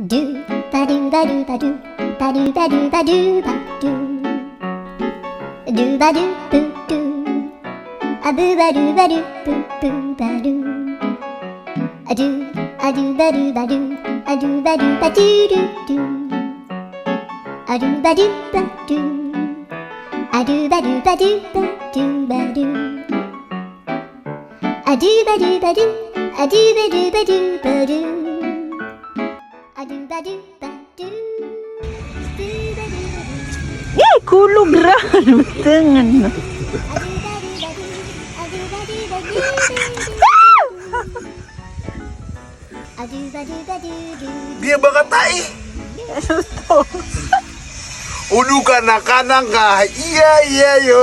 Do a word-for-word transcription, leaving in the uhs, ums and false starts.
Du, ba du ba du ba du, ba du ba du ba du ba du. Du ba du bu du. A bu ba du ba du bu bu ba du. A du, a du ba du ba du, a du ba du ba du du du. A du ba du ba du. A du ba du ba du ba du ba du. A du ba du ba du, a du ba du ba du ba du. A du ba du ba du. Ih, kolog ran, tengen. Di a ba katai? Odo ka na kanan ka, iya, iya, yo.